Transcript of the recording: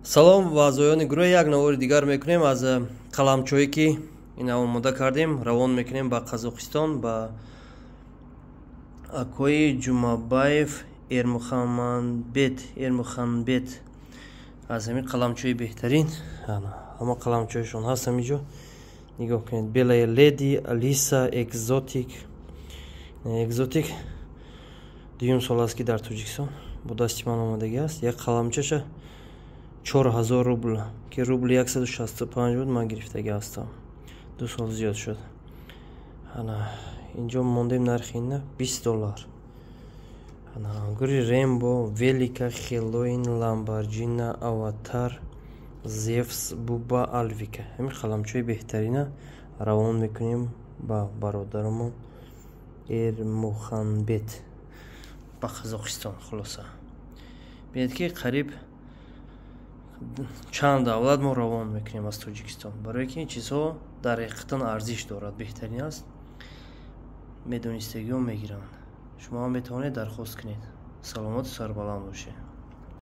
Салом ва аъзоёни гурӯҳ, як навори дигар мекунем аз қаламчое, ки ина омода кардем, равон мекунем ба Қазоқистон, ба акои Ҷумабаев Эрмухаммадбет, Эрмуханбет. Аз ҳамин қаламчои беҳтарин, ҳама қаламчоишон ҳаст. Ҳаминҷо нигоҳ кунед: Белая леди, Алиса, Экзотик. Экзотик дуюм сол аст, ки дар Тоҷикистон бо дасти ман омадагӣ аст. Як қаламчаша 4000 рубл, ки рубли 165 буд, ман гирифтагӣ ҳастам, 2 сол зиёд шуд. Ана инҷо мондем, нархи ина 20 доллар. Ана ангури Рембо, Велика, Хелоин, Ламбарҷина, Аватар, Зевс, Буба, Алвика. Ҳамин қаламчои беҳтарина равон мекунем ба бародарамон Эрмуханбет ба Қазоқистон. Хулоса, бинед, ки қариб чанд давлат мо равон мекунем аз Тоҷикистон, барое ки ин чизҳо дар ҳақиқатан арзиш дорад, беҳтарин аст, медонистагиҳо мегиранд. Шумо ҳам метавонед дархост кунед. Саломату сарбаланд бошед.